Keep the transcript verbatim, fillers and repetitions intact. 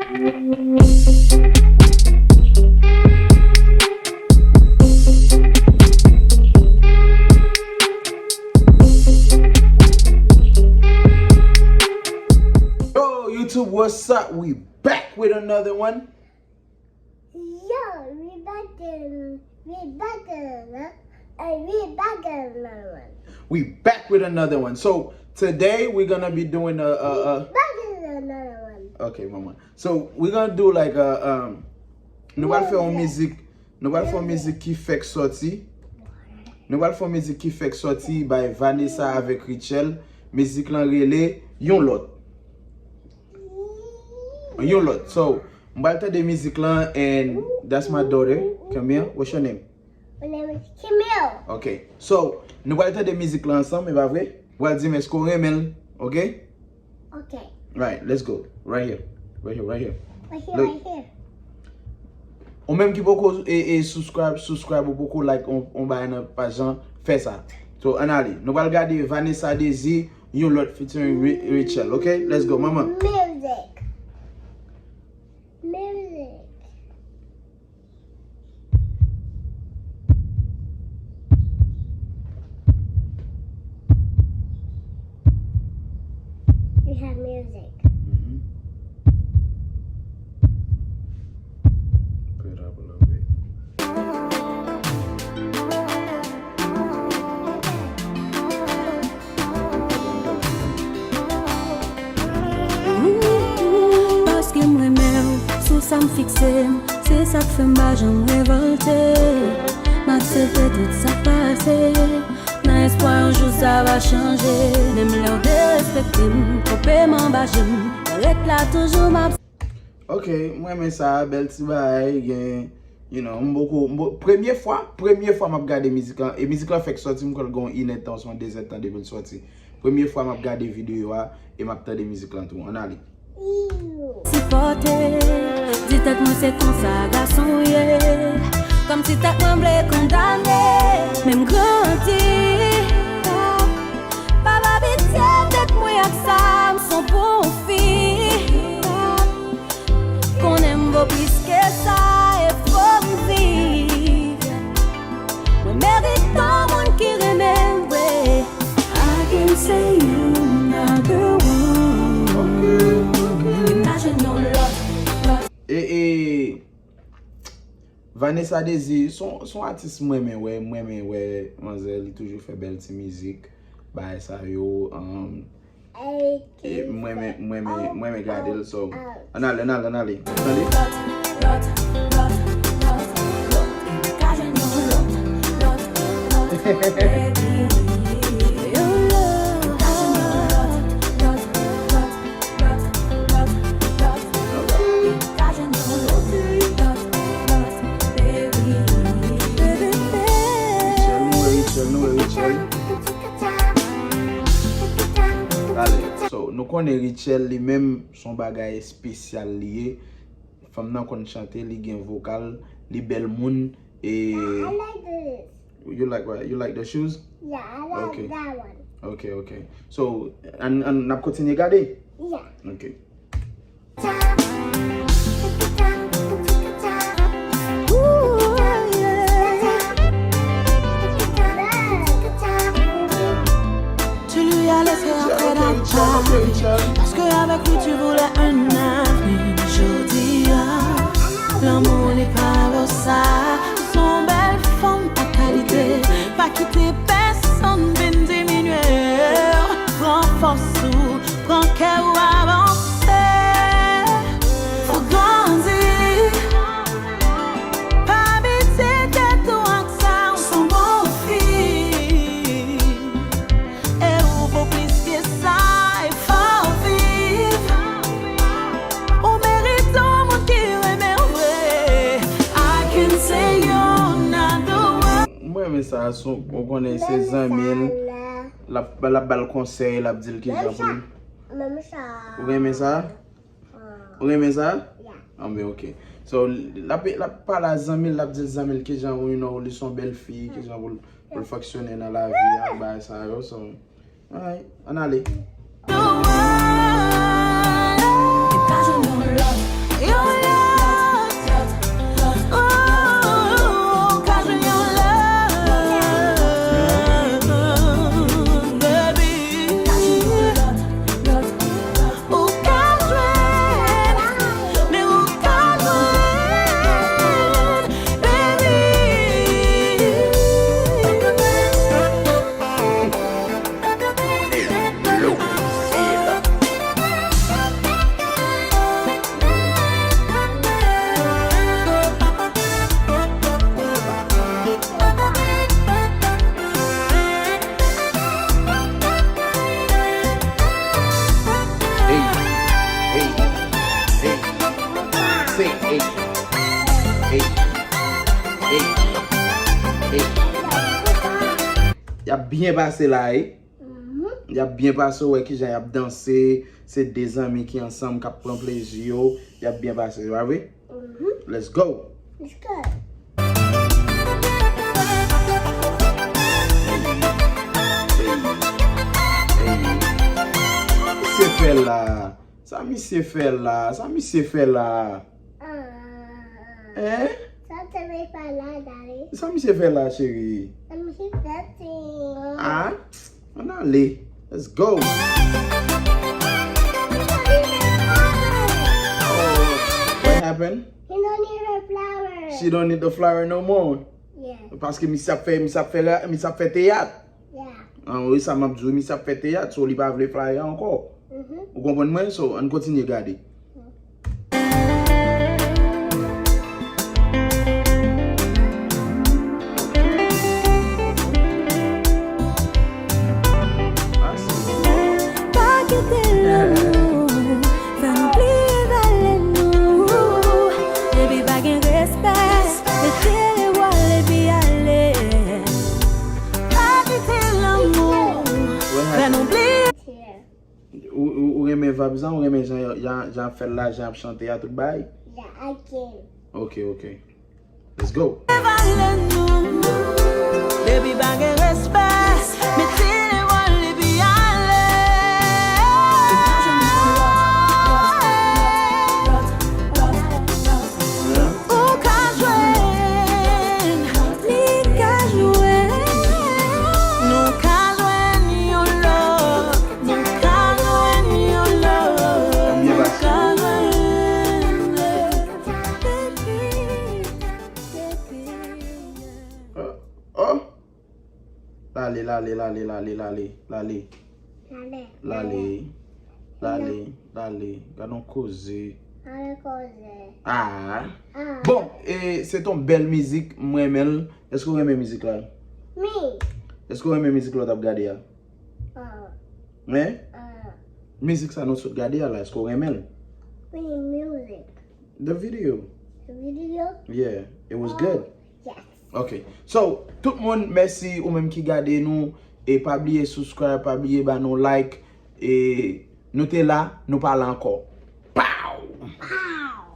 Yo, YouTube, what's up? We back with another one. Yo, we back in, we back in, uh, and we back in another one. We back with another one. So today we're gonna be doing a, a, a... We back in another one. Okay, mama. So we're gonna do like a, um, nou pral fè yon mizik, nou pral fè yon mizik ki fèk sòti. Nou pral fè yon mizik ki fèk sòti by Vanessa avèk Richel. Mizik lan rele Yon Lòt. Yon Lòt. So, m pral tande mizik lan, and that's my daughter. Come here. What's your name? My name is Camille. Okay. So, nou pral tande mizik lan ansanm, e pa vre? Ou pral di m èske w renmen l, okay? Okay. Right, let's go. Right here. Right here, right here. Right here, right here. Ou menm ki poko e, e subscribe, subscribe, ou poko like on, on bagay nan paj lan, fè sa. So, ann ale. Nou pral gade Vanessa Désir, Yon Lòt featuring Ri-, Richel, okay? Let's go, mama. Music. Music. We have music. Mm-hmm. Put it up a little bit. Paske m renmen w, sou sa m fikse m, se sa k fè m pa janm revòlte. M aksepte tout sa k pase, nan espwa yon jou sa va chanje. Menm lè w derespekte m, twonpe m anba je m, ret la toujou m ap Ok, m renmen sa, bèl ti bagay, gen, you know, m poko, m po-, premye fwa, premye fwa m ap gade mizik lan, e mizik lan fèk sòti, m kwè l gen yon inèdtan osnon dezèdtan depi l sòti. Premye fwa m ap gade videyo a, e m ap tande mizik lan tou. Ann ale. Sipòte, di tèt mwen se konsa gason w ye. Kòmsi tèt mwen vle kondane, men m grandi. Pa, pa ba pitye tèt mwen ak sa, m s on bon fi. Konnen m vo plis ke sa e fò m viv. Mwen merit yon moun ki renmen m vre. I can say you not the one. Imajine yon lòt, lòt. E, e, Vanessa Désir, s on, s on atis mwen renmen wè, mwen renmen wè manzè, li toujou fè bèl ti mizik, bagay sa yo, um, E mwen, mwen, mwen, mwen, mwen gade l, so. Ann ale, ann ale, ann ale. Ann ale. Richel, nou wè Richel, nou wè Richel. Ale, so, nou konnen Richel li menm, s on bagay espesyal li ye. Fanm nan konn chante, li gen vokal, li bèl moun, e... Yeah, I like this. You like what? You like the shoes? Yeah, I like that one. Ok, ok. So, ann, ann, n ap kontinye gade? Yeah. Ok. Tu lui as laissé un code à part. Parce que avec lui tu voulais un avenir. Jodi a, lanmou li pa bo sa. S on bèl fanm ak kalite. Pa kite pèsonn vin diminye. Pran fòs ou Pran kè w avanse, fò w grandi. Pa abitye tèt ou ak sa, ou s on bon fi. E ou vo plis ke sa, e fò w viv. Ou merit yon moun ki renmen w vre. I can say you're not the one. Mwen renmen sa, sou, ou konnen se zanmi l. L ap, l ap ba l konsèy, l ap di l kijan pou l. Menm sa. Ou renmen sa? Ah. Ou renmen sa? Yeah. Ah, ben, ok. So, l ap, l ap pale a zanmi l, l ap di l zanmi l kijan, you know, li s on bèl fi, kijan pou l, pou l fonksyone nan lavi a, bagay sa yo. So, alright, ann ale. Imajine yon lòt, Ey, ey, ey, ey, ey. Y ap byen pase la, wi. Y ap byen pase, w wè kijan y ap danse. Se de zanmi ki ansanm, k ap pran plezi yo. Y ap byen pase, pa vre? Let's go! Let's go! Ey, ey, ey. Misye fè la. Sa misye fè la? Sa misye fè la? Ah. Hein? Sa te fè la, dale. Sa misye fè la, cheri? Sa misye fè ti. Ah? Ann ale. Let's go. What happened? He don't need her flower. She don't need the flower no more. Yeah. Paske misye ap fè, misye ap fè la, misye ap fè teyat. Yeah. Ah, wi, sa m ap di w, misye ap fè teyat, so li pa vle flyer ankò. Mhm. Ou konprann mwen? So, ann kontinye gade. Pa kite lanmou fè nou bliye valè nou. Depi pa gen respè, retire wòl epi ale. Pa kite lanmou fè nou bliye. Ou, ou, ou renmen vibe sa, ou renmen jan, jan, jan ap fè l la, jan ap chante a, tout bagay? Yeah, I can. Ok, ok. Let's go. Valè nou. Depi pa gen respè, retire wòl epi ale. Ou ka jwenn, li ka jwenn. Nou ka jwenn yon lòt. Nou ka jwenn yon lòt. Nou ka jwenn. Oh, oh. Lale, lale, lale, lale, lale, lale. Lale. Lale. Lale, lale. Gad on koze. Gad on koze. Ah. Ah. Bon, e, se ton bèl mizik, mwen renmen l. Èske w renmen mizik la? Wi. Èske w renmen mizik la w t ap gade a? Ah. Hein? Ah. Mizik sa nou sot gade a la, èske w renmen l? Wi, music. The video. The video? Yeah, it was good. Yes. Ok. So, tout moun, mèsi ou menm ki gade nou. E pa bliye subscribe, pa bliye ba nou like. E nou te la, nou pa la ankò. Pow! Pow!